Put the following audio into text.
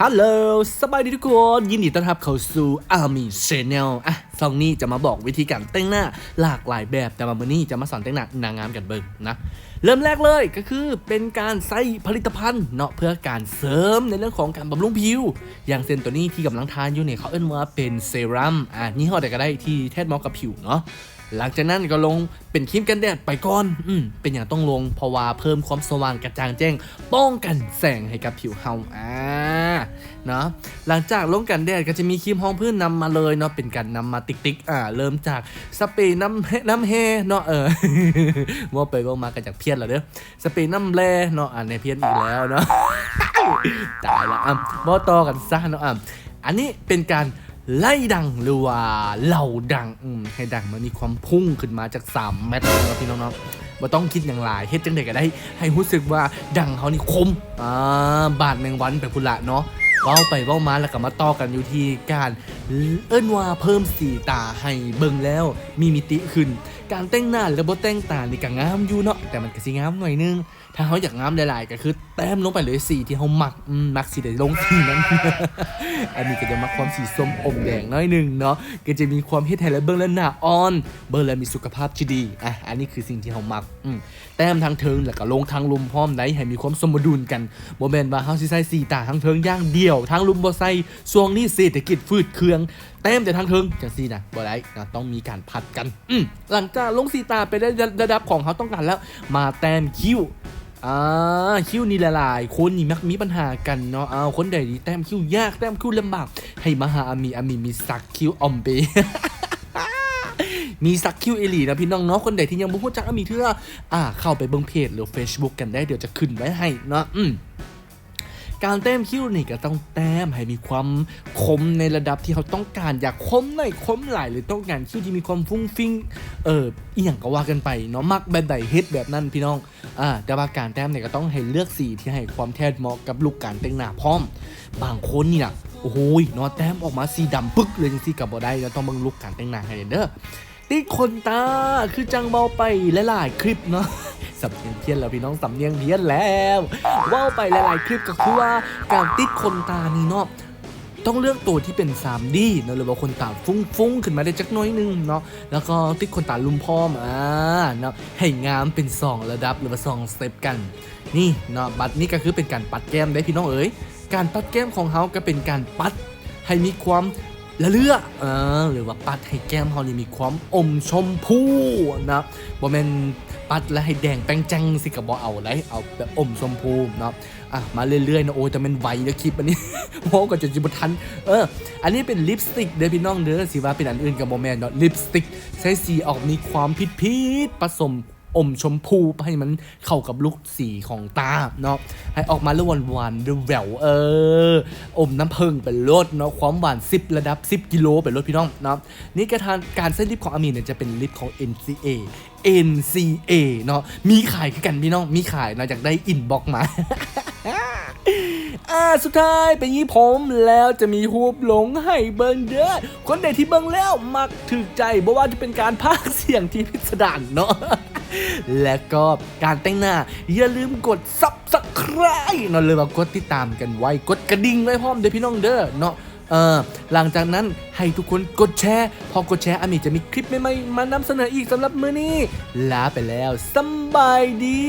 Hello ສະບາຍດີທຸກຄົນ ຍິນດີຕ້ອນຮັບເຂົ້າສູ່ Army Channel ອ່ະ ຊ່ອງນີ້ຈະມາບອກວິທີການແຕ່ງໜ້າຫຼາກຫຼາຍແບບ ແຕ່ວ່າມື້ນີ້ຈະມາສອນແຕ່ງໜ້ານາງງາມກັນເບິ່ງນະ. ເລີ່ມແລກເລີຍກໍຄືເປັນການໃຊ້ຜະລິດຕະພັນເນາະ ເພື່ອການເສີມໃນເລື່ອງຂອງການບຳລຸງຜິວ ຢ່າງເຊັ່ນໂຕນີ້ທີ່ກຳລັງທາຢູ່ນີ້ ເຂົາເອີ້ນວ່າເປັນເຊຣັມ ອ່າ ຍີ່ຫໍ້ໃດກໍໄດ້ທີ່ແທດເໝາະກັບຜິວເນາະ. ຫຼັງຈາກນັ້ນກໍລົງເປັນຄຣີມກັນແດດໄປກ່ອນ. ອືມ ເປັນຫຍັງຕ້ອງລົງ? ເພາະວ່າເພີ່ມຄວາມສະຫວ່າງກະຈ່າງແຈ້ງ ປ້ອງກັນແສງໃຫ້ກັບຜິວເຮົາ ອ່າ ເນາະ. ຫຼັງຈາກລົງກັນແດດກໍຈະມີຄຣີມຮອງພື້ນນຳມາເລີຍເນາະ ເປັນການນຳມາຕິກໆ ອ່າ ເລີ່ມຈາກສະເປນ້ຳ ນ້ຳແຮ່ເນາະ ເອີ ເວົ້າໄປເວົ້າມາກໍຢາກພຽນແລ້ວເດີ້ ສະເປນ້ຳແຮ່ເນາະ ອ່າ ແນວພຽນອີກແລ້ວເນາະ ຕາຍລະ ອ່ະ ເວົ້າຕໍ່ກັນຊະເນາະ. ອ່ະ ອັນນີ້ເປັນການໄລ່ດັງ ຫຼືວ່າເຫຼົ່າດັງ ອືມ ໃຫ້ດັງມັນມີຄວາມພຸ່ງຂຶ້ນມາຈາກສາມແມັດເນາະ ພີ່ນ້ອງເນາະ. ບໍ່ຕ້ອງຄິດຫຍັງຫຼາຍ ເຮັດຈັ່ງໃດກໍໄດ້ໃຫ້ຮູ້ສຶກວ່າດັງເຮົານີ້ຄົມ ອ່າ ບາດແມງວັນໄປພຸ້ນລະເນາະ. ເວົ້າໄປເວົ້າມາແລ້ວກໍມາຕໍ່ກັນຢູ່ທີ່ການ ເອີ້ນວ່າເພີ່ມສີຕາໃຫ້ເບິ່ງແລ້ວມີມິຕິຂຶ້ນ. ການແຕ່ງໜ້າແລະບໍ່ແຕ່ງຕານີ້ກໍງາມຢູ່ເນາະ ແຕ່ມັນກໍຊິງາມໜ້ອຍໜຶ່ງ. ຖ້າເຮົາຢາກງາມຫຼາຍໆ ກໍຄືແຕ້ມລົງໄປເລີຍ ສີທີ່ເຮົາມັກ ອືມ ມັກສີໃດລົງສີນັ້ນ. ອັນນີ້ກໍຈະມັກຄວາມສີສົ້ມອົມແດງໜ້ອຍໜຶ່ງເນາະ ກໍຈະມີຄວາມເຮັດໃຫ້ລະເບິ່ງແລ້ວໜ້າອ່ອນ ເບິ່ງແລ້ວມີສຸຂະພາບທີ່ດີ. ອ່ະ ອັນນີ້ຄືສິ່ງທີ່ເຮົາມັກ ອືມ ແຕ້ມທາງເທິງ ແລ້ວກໍລົງທາງລຸ່ມພ້ອມໄດ້ ໃຫ້ມີຄວາມສົມດຸນກັນ. ບໍ່ແມ່ນວ່າເຮົາຊິໃສ່ສີຕາທາງເທິງຢ່າງດຽວ ທາງລຸ່ມບໍ່ໃສ່ ຊ່ວງນີ້ເສດຖະກິດຝືດເຄືອງ ແຕ້ມແຕ່ທາງເທິງ ຈັ່ງຊີ້ນະ ບໍ່ໄດ້ນະ ຕ້ອງມີການຜັດກັນ. ອືມ ຫຼັງຈາກລົງສີຕາໄປໄດ້ລະດັບຂອງເຮົາຕ້ອງການແລ້ວ ມາແຕ້ມຄິ້ວ. ອ່າ ຄິ້ວນີ້ຫຼາຍໆຄົນນີ້ມັກມີບັນຫາກັນເນາະ. ອ້າວ ຄົນໃດທີ່ແຕ້ມຄິ້ວຍາກ ແຕ້ມຄິ້ວລຳບາກ ໃຫ້ມາຫາອາມີ ອາມີມີສັກຄິ້ວອອມເບ ມີສັກຄິ້ວອີ່ຫຼີນະ ພີ່ນ້ອງເນາະ. ຄົນໃດທີ່ຍັງບໍ່ຮູ້ຈັກອາມີເທື່ອ ອ່າ ເຂົ້າໄປເບິ່ງເພຈ ຫຼື Facebook ກັນໄດ້ ດຽວຈະຂຶ້ນໄວ້ໃຫ້ເນາະ. ອືມ ການແຕ້ມຄິ້ວນີ້ກໍຕ້ອງແຕ້ມໃຫ້ມີຄວາມຄົມໃນລະດັບທີ່ເຮົາຕ້ອງການ ຢາກຄົມໜ້ອຍຄົມຫຼາຍ ຫຼື ຕ້ອງການຄິ້ວທີ່ມີຄວາມຟຸ້ງຟິ້ງ ເອີ ອີ່ຫຍັງກໍວ່າກັນໄປເນາະ ມັກແບບໃດເຮັດແບບນັ້ນ ພີ່ນ້ອງ. ອ່າ ແຕ່ວ່າການແຕ້ມນີ້ກໍຕ້ອງໃຫ້ເລືອກສີທີ່ໃຫ້ຄວາມແທດເໝາະກັບລຸກການແຕ່ງໜ້າພ້ອມ. ບາງຄົນນີ້ນະ ໂອ້ໂຫຍ ເນາະ ແຕ້ມອອກມາສີດຳປຶກເລີຍ ຈັ່ງຊີ້ກໍບໍ່ໄດ້ເນາະ ຕ້ອງເບິ່ງລຸກການແຕ່ງໜ້າໃຫ້ເດີ້. ຕິດຂົນຕາ ຄືຈັ່ງເວົ້າໄປຫຼາຍໆຄລິບເນາະ ສຳນຽງພຽນແລ້ວພີ່ນ້ອງ ສຳນຽງພຽນແລ້ວ ເວົ້າໄປຫຼາຍໆຄລິບກໍຄືວ່າການຕິດຂົນຕານີ້ເນາະ ຕ້ອງເລືອກໂຕທີ່ເປັນ ສາມດີ ເນາະ ຫຼືວ່າຂົນຕາຟຸ້ງໆຂຶ້ນມາໄດ້ຈັກໜ້ອຍໜຶ່ງເນາະ ແລ້ວກໍຕິດຂົນຕາລຸ່ມພ້ອມ ອ່າ ເນາະ ໃຫ້ງາມເປັນສອງລະດັບ ຫຼືວ່າສອງສະເຕັບກັນ. ນີ້ເນາະ ບັດນີ້ກໍຄືເປັນການປັດແກ້ມເດ້ພີ່ນ້ອງເອີຍ. ການປັດແກ້ມຂອງເຮົາກໍເປັນການປັດໃຫ້ມີຄວາມລະເລືອ ເອີ ຫຼືວ່າປັດໃຫ້ແກ້ມເຮົານີ້ມີຄວາມອົມຊົມພູເນາະ ບໍ່ແມ່ນປັດແລ້ວໃຫ້ແດງແປ້ງແຈ້ງຊີ້ກໍບໍ່ເອົາໃດ ເອົາແບບອົມຊົມພູເນາະ. ອ່ະ ມາເລື້ອຍໆເນາະ ໂອ້ຍ ແຕ່ແມ່ນໄວເດີ້ຄລິບອັນນີ້ ເວົ້າກໍຈົນຊິບໍ່ທັນ. ເອີ ອັນນີ້ເປັນລິບສະຕິກເດີ້ພີ່ນ້ອງເດີ້ ຊິວ່າເປັນອັນອື່ນກໍບໍ່ແມ່ນເນາະ ລິບສະຕິກ ໃຊ້ສີອອກມີຄວາມຜິດໆ ປະສົມ ອົມຊົມພູ ໃຫ້ມັນເຂົ້າກັບລູກສີຂອງຕາເນາະ ໃຫ້ອອກມາແລ້ວຫວານໆ ແຫວວໆ ເອີ ອົມນ້ຳເຜິ້ງໄປໂລດເນາະ ຄວາມຫວານສິບ ລະດັບສິບກິໂລໄປໂລດພີ່ນ້ອງເນາະ. ນີ້ກະທາງ ການໃຊ້ລິບຂອງອາມີນເນຍ ຈະເປັນລິບຂອງ ເອັນ ຊີ ເອ ເອັນ ຊີ ເອ ເນາະ ມີຂາຍຄືກັນພີ່ນ້ອງ ມີຂາຍເນາະ ຢາກໄດ້ອິນບັອກມາ. ອ່າ ສຸດທ້າຍໄປຫຍິບຜົມແລ້ວຈະມີຮູບລົງໃຫ້ເບິ່ງເດີ້. ຄົນໃດທີ່ເບິ່ງແລ້ວມັກຖືກໃຈ ບໍ່ວ່າຈະເປັນການພາກສຽງທີ່ພິດສະດານເນາະ ແລະກໍການແຕ່ງໜ້າ ຢ່າລືມກົດ Subscribe ເນາະ ຫຼືວ່າກົດຕິດຕາມກັນໄວ້ ກົດກະດິ່ງໄວ້ພ້ອມເດີ້ພີ່ນ້ອງເດີ້ເນາະ. ເອີ ຫຼັງຈາກນັ້ນໃຫ້ທຸກຄົນກົດແຊ ພໍກົດແຊ ອາມີຈະມີຄລິບໃໝ່ໆມານຳສະເໜີອີກ. ສຳລັບມື້ນີ້ລາໄປແລ້ວ ສຳບາຍດີ.